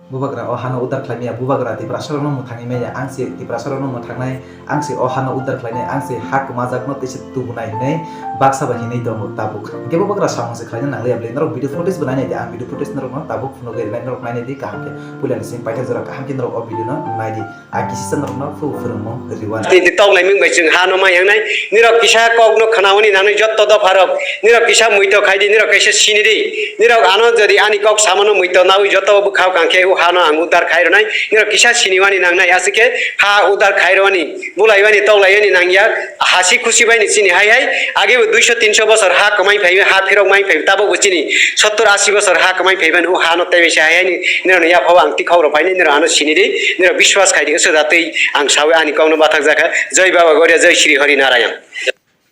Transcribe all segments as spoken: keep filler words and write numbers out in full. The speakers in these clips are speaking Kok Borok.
Bubagra o hano udar khlai maya, bubagra Tiprasarokno mwthangwi maya, ang se Tiprasarokno mwthangnai, ang se o hano udar khlainai, ang se ha kwmajakno tei se tubunai hinwi baksa bai hinwi tongo tabuk. Hinkhe bubagra samung se khlaina nangliya bwlwi norok video footage bo nainai di, ang video footage norokno tabuk phunugwi rinai, norok nainai di kaham khe. Puilani simi paithak jora kaham khe norok o video no nai di. A kisisa norokno phu-, phwrwngmung rwani. Tini tonglaimung bai chwng ha no ma yangnai. Nirok kisa kok no khnaoni nangnai jotto dopha rok. Nirok kisa muito khai di, nirok kaisa sini di. Nirok ano jodi ani kok samano muito nawi jotto bwkhao kangkhe o ha no ang udar khai rwnai. Nirok kisa sini wani nangnai aswk khe ha udar khai rwani. Bulai wani tonglaiyani nangya. Hasi khusi bai ni chini hai hai. Age bo duiso tinso bosor ha kwmai phai, ha phirok mai phai. Tabuk bo chini sottor asi bosor ha kwmai phai mani o ha no tei bai se hai hai ni. Nirok ni yaphao ang tikhok rok painai, nirok ano sini di, nirok biswas khai di, swda twi ang sawi ani kok no bathak jakha. Jai Baba Goria, Jai Shri Hari Narayan.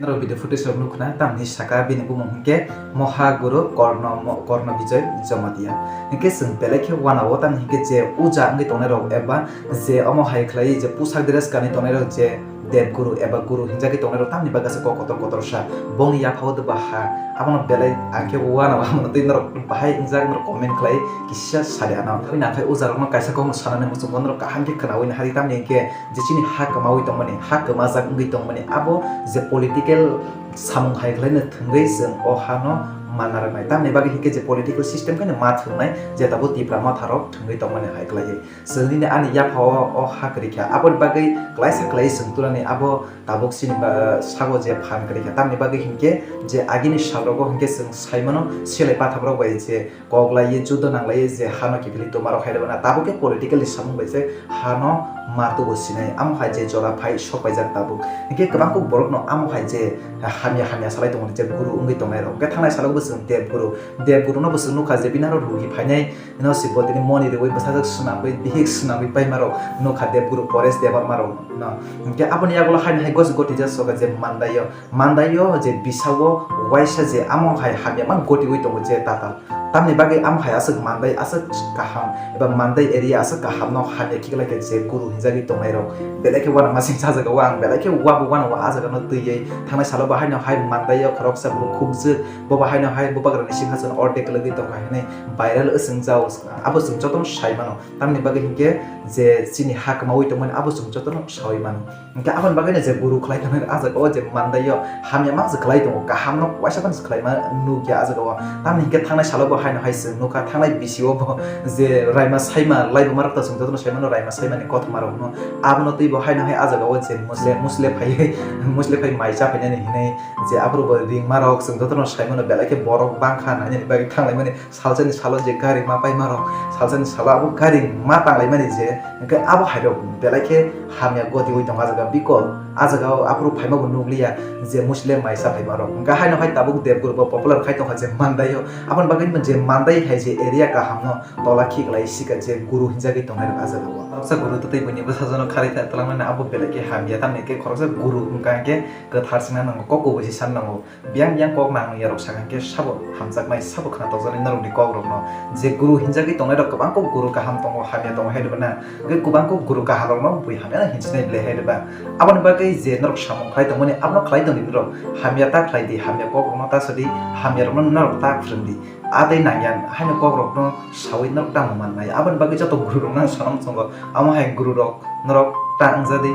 Nirok video footage rok nukna, tamni saka bini bumung hinkhe Moha Guru Korno, Mo-, Korno Bijoy Jamatia. Hinkhe chwng belai khe wanao, tamni hinkhe je uja wngwi tongnai rok eba je omo hai khlai je pusak dress kanwi tongnai rok je Dev Guru eba Guru hinjagwi tongnai rok tamni bagwi se kok kotor kotor sa. Bongni yaphao de ba ha. Abono belai ang khe uanao, abono twi norok bahai wngjak norok comment khlai kisa sadi ano. Twi nang khai ujarokno kaisa kokno sanani muchungo norok kaham khe khwnaui nahari, tamni hinkhe je chini ha kwmaui tongmani, ha kwmajak wngwi tongmani, abo je political samung hai khlaino thwngwi chwng o hano manna rwnai. Tamni bagwi hinkhe je political system khe ma thwngnai, je tabuk Tipra motharok thwngwi tongmani hai khlaiwi. Chwng nini ani yaphao o ha kwrwi kha, aboni bagwi klaisa klaiwi chwng tunani abo tabuk chini ba-, sago je phan kwrwi kha. Tamni bagwi hinkhe je agini salrogo hinkhe chwng sai mano, silai pathakrok bai je kok laiwi judo nang laiwi je hano kiphilwi tongmarok hai rwmana. Tabuk khe political ni samung bai se hano ma tubu sinai. Amo hai je jora phai sok paijak tabuk. Hinkhe kwbangkuk borokno amo hai je hamya hamya salai tongo je guru wngwi tongnairok. Hinkhe thangnai salogo bo chwng Dev Guru, Dev Guru no bo chwng nukha je bini aro ruhi phainai. Ino si bo tini moni rwui bwsajwk swnamwi, bihik swnamwi paima rok nukha, Dev Guru Paresh Debbarma rok no. Hinkhe aboni yagulo haino hai gos gotija soka je Mandaio, Mandaio je bisao waisa je amo hai hamya mang gotiui tongo je tatal. Tamni bagwi amo hai aswk Mandai aswk kaham eba Mandai area aswk kaham no hamya khiklai khe je guru hinjagwi tongnai rok. Belai khe uanamasing sajagao ang, belai khe uabo uanao ah jagano twiwi. Thangnai salo bo haino hai Mandaio khoroksa bukhukjwk. Bo bo haino hai bubagrani singhasan ordek kwlwgwi tongkha hinwi viral wswngjao. Abo chwng jotono sai mano. Tamni bagwi hinkhe je chini ha kwmaui tongmani abo chwng jotono saui mano. Hinkhe aboni bagwino je guru khlai tongmani ah jagao je Mandaio hamya ma se khlai tongo, kaham no waisa phano se khlaima nukya ah jagao. Tamni hinkhe thangnai salo bo haino hai chwng nukha, thangnai bisio bo je raima saima laibo marok ta chwng jotono sai mano, raima saimani kothoma rokno. Abono twi bo haino hai ah jagao je musle, musle phaiwi, musle phai mai cha phainani hinwi. Je aphuru bo ringma rok chwng jotono sai mano, belai khe borok bangkha nainani bagwi thanglaimani, salsani salo je gari ma paima rok, salsani salo abo gari ma tanglaimani je, hinkhe abo hai rok belai khe hamya goti oi tongo ah jaga bikol. Ah jaga o aphuru phaima bo nukliya je musle maisa phaima rok. Hinkhe haino hai tabuk Dev Guru bo popular khai tongkha je Mandaio. Aboni bagwi je Mandai hai je area kaham no tola khiklai sika je guru hinjagwi tongnai rok ah jaga o. Khoroksa guru twtwi buini bwsajwk no kharwi tha twlangmani abo belai khe hamya, tamni khe khoroksa guru wngkha hinkhe kwthar singna nango, kok kubui se san nango. Biyang biyang kok nang nung yarok sakha khe sabo hamjaknai, sabo khna tokjaknai norokni kokrokno. Je guru hinjagwi tongnairok kwbang kok guru kaham tongo, hamya tongo hai rwba na. Hwnkhe kwbang kok guru kahamrokno bui hamyano hinchinai belai hai rwba. Aboni bagwi je norok samung khlai tongmani abono khlai tongdi norok. Hamya ta khlai di, hamya kokrokno ta sadi, hamyarokno norok ta phrwngdi. A tei nangya haino kokrokno saui norok tamo mannai. Aboni bagwi joto gururokno ang sana muchungo. Amo hai gururok norok ta wngjadi,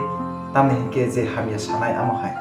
tamni hinkhe je hamya sanai amo hai.